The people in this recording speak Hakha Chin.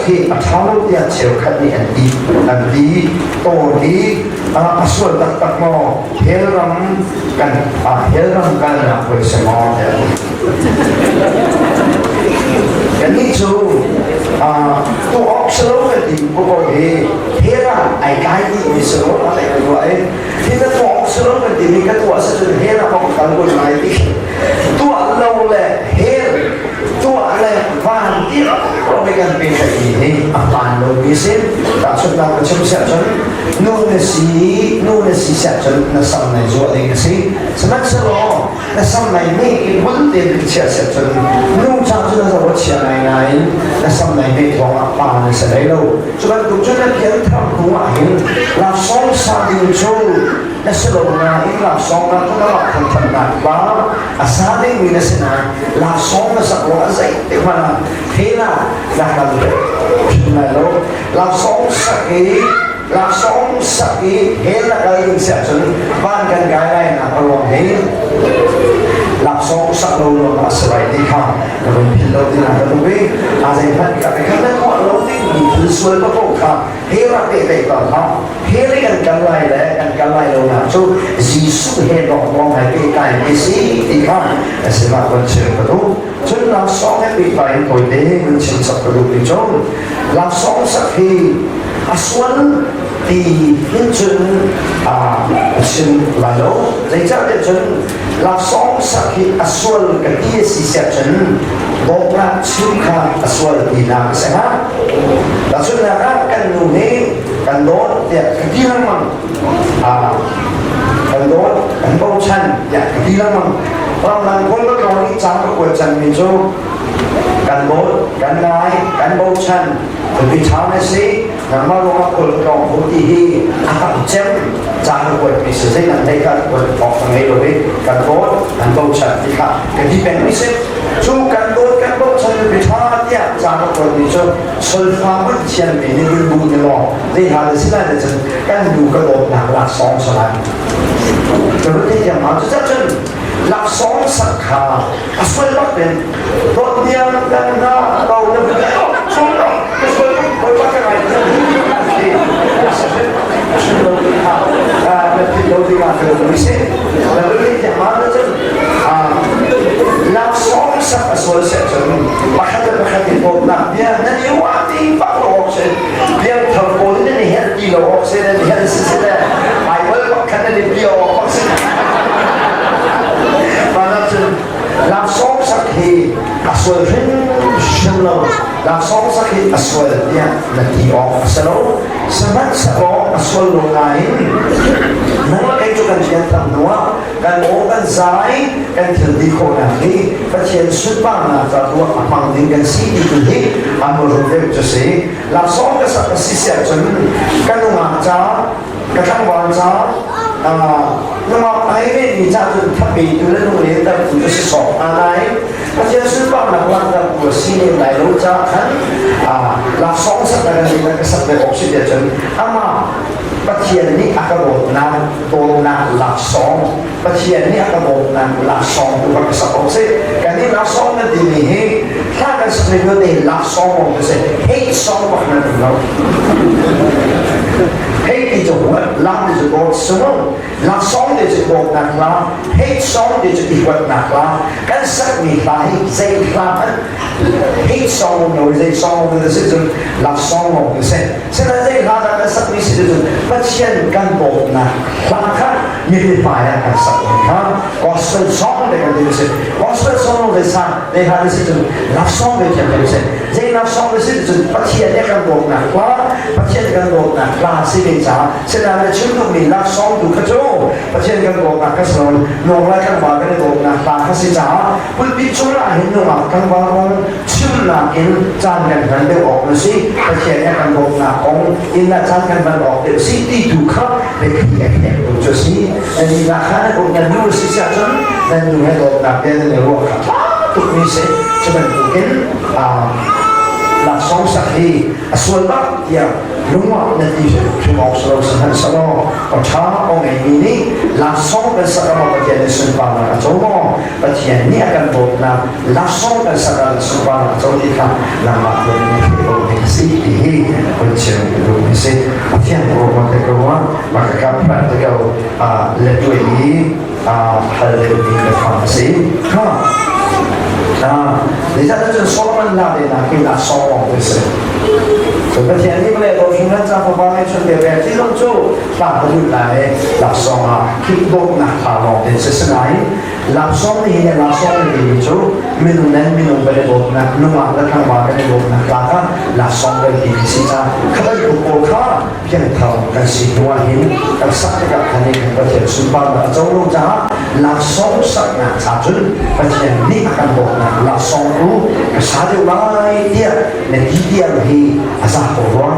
hi a ṭha lo tiah cheukhat nih an ti an ti tawn i a sual taktak maw hell ram kan hell ram kalnak voi si maw tiah kannih cu tuah awk si lo kan ti ko ko hi hell ah ai kai dih mi si lo a kan ruah i hi na tuah awk si lo kan ti mi ka tuah si cun hell ah ka kal kun lai ti tuah lo le hell tuah le van ti ro kan pe mi hi a hmaan lo mi si tahchunhnak ka chim siah cun nu na si nu na si siah cun na sam nai zuah ding a si sihmanhsehlaw na sam nai meh i hmun tein kan chiah siah cun nu ca cu na zo a chia ngai nain na sam nai meh thawng ah pa na si hlei lo. Cu bantuk cun na pianthar hnu ah hin laksawng sa ding cu na si lo nain laksawng na tu na rak thangthatnak pa a sa dingmi na si nain laksawng na sak ruangah zeitik hmanh ah hell ah na kal hrim lai lo. Laksawng sak i laksawng sak i hell na kal ding si ahcun van kan kai lai nak a ruang hi laksawng sak lo ruangah a si lai ti kha ka vun philh lo ti na ka duh i a zeihmanh ka kha na tuah lo dingmi thil sual paoh kha hell ah pehtlaih ko hlah. Hell i kan kal lai le kan kal lai lo nak cu Jesuh he lawng hai pehtlai mi si ti kha a sinah van chim ka duh. Cun laksawng he pehtlai in tawite van chim chap ka duh mi cu laksawng sak hi a sual ti hin cun a chim lai lo. Zeicahtiah cun laksawng sak hi a sual ka ti a si siah cun dawtnak chim kha a sual tinak a si hnga. Tahchunhnak ah kan nu nih kan dawt tiah ka ti lengmang. Kan dawt, kan bochan tiah ka ti lengmang. Ramdang kawl ka tlawng i cang ka kuat cangmi cu kan dawt, kan ngai, kan bochan, nupi ṭha na si, nangmah ruangah kawl ka tlawng kho ti hi a tam cem caan ka kuatmi si zeidang hlei ka kuat awk ka ngei lo i kan dawt, kan bochan ti kha ka ti pengmi si. Cu kan dawt, kan bochan nupi ṭha tiah caan ka kuatmi cu solfa hmanh thiammi nih vun bu ni law zei hla na si lai na cun kan nu ka dawtnak laksawng si lai. Ka vun thei thiam ma cu cun laksawng sak kha a sual bak ten dawt tiang kan hna ko na vun oh sual lo ka sual bawipa ka ngai lo kha na thil lo ding ah ka lu si na vun thei thiam ma cun laksawng sak a sual seh cun pakhat le pakhat i dawtnak bia nan i ruah ti bak lo awk si piangthar pawl nan i helh ti lo awk si nan i helh si si le Bible pakhat nan i bia awk bak si Mana cun laksawng sak hi a sual hrimhrim lo. Laksawng sak hi a sual tiah na ti awk a si lo. Sihmanhsehlaw a sual lo nain nang le kei cu kan pianthar hnuah kan aw kan zai kan thil ti khawhnak hi Pathian sunparnak ca tu ah a hmang ding kan si ti tu hi a muru deuh cu si. Laksawng ka sak a si siah cun ka nungak ca ka tlangval ca nungak ai ve mi ca cun thape tu le lunglen ter tu cu si sawk hna nain Pathian sunparnak langhter tu a si lem lai lo caah khan laksawng sak ka kan ka sak ve awk si tiah cun amah Pathian nih a ka dawtnak dawtnak laksawng Pathian nih a ka dawtnak laksawng tu ka sak awk si. Kan nih laksawng na timi hi hla kan sak mi vialte laksawng lawng ti si hate song bak nan um lo. Hate ti cu huat lak ti cu dawt sung laksawng ti cu dawtnak hla hate song ti cu i huatnak hla kan sakmi hla hi zei hla hmanh hate song um lo zei song um lo si cun laksawng lawng ti si. Sihmanhsehlaw zei hla dah kan sakmi si cun Pathian kan dawtnak hla kha mipi hmai ah kan sak mi kha gospel song te kan ti si. Gospel song zei sa zei hla si cun love song ve thiam kan si. Zei love song si cun Pathian nih kan dawtnak hla Pathian kan dawtnak hla si ve caah sinain na chim duhmi love song tu kha cu Pathian kan dawtnak kha si lo nong lai kan va kan i dawtnak hla kha si caah pulpit cung ah hin nungak tlangval kong chimnak in caan kan hman deuh awk na si. Pathian nih kan dawtnak kong in ah caan kan hman awk deuh si ti tu kha biapi a khek tu cu si. Nan nih nak kha nan um nan nu si siah cun nan nu he dawtnak te nan i ruah kha ṭha tukmi si. Cu bantukin laksawng sak hi a sual bak tiah lungah na ti hrim awk si lo sihmanhsehlaw. Awṭha aw ngeimi nih laksawng kan sak ah Pathian nih sunparnak a co maw? Pathian nih a kan dawtnak laksawng kan sak ah sunparnak a co ti kha nangmah tein na theih ko ding a si ti hi hun chim ka duh mi si. Pathian ruah te ko ah mah ka practical le tuai i hal deuhmi biafang a si. Ha. Zeicahtiah cun Solomon la le nak hi laksawng lawng te si. Cun Pathian nih vawlei dawt hringhran cang fapa ngeih chun te pek ti zong cu hla ka duh lai laksawng ah khi dawtnak hla lawng te si sinain laksawng nih hin laksawng nih timi cu minung nen minung kan i dawtnak nungak le tlangval kan i dawtnak tlak ah laksawng kan ti si ca kha bantuk pawl kha piangthar kan si hnu ah hin kan sak tikah khan i kan Pathian sunparnak a co lo caah laksawng saknak cha cun Pathian nih a kan dawtnak laksawng tu ka sa deuh lai tiah na ti tiang hi a za ko rua.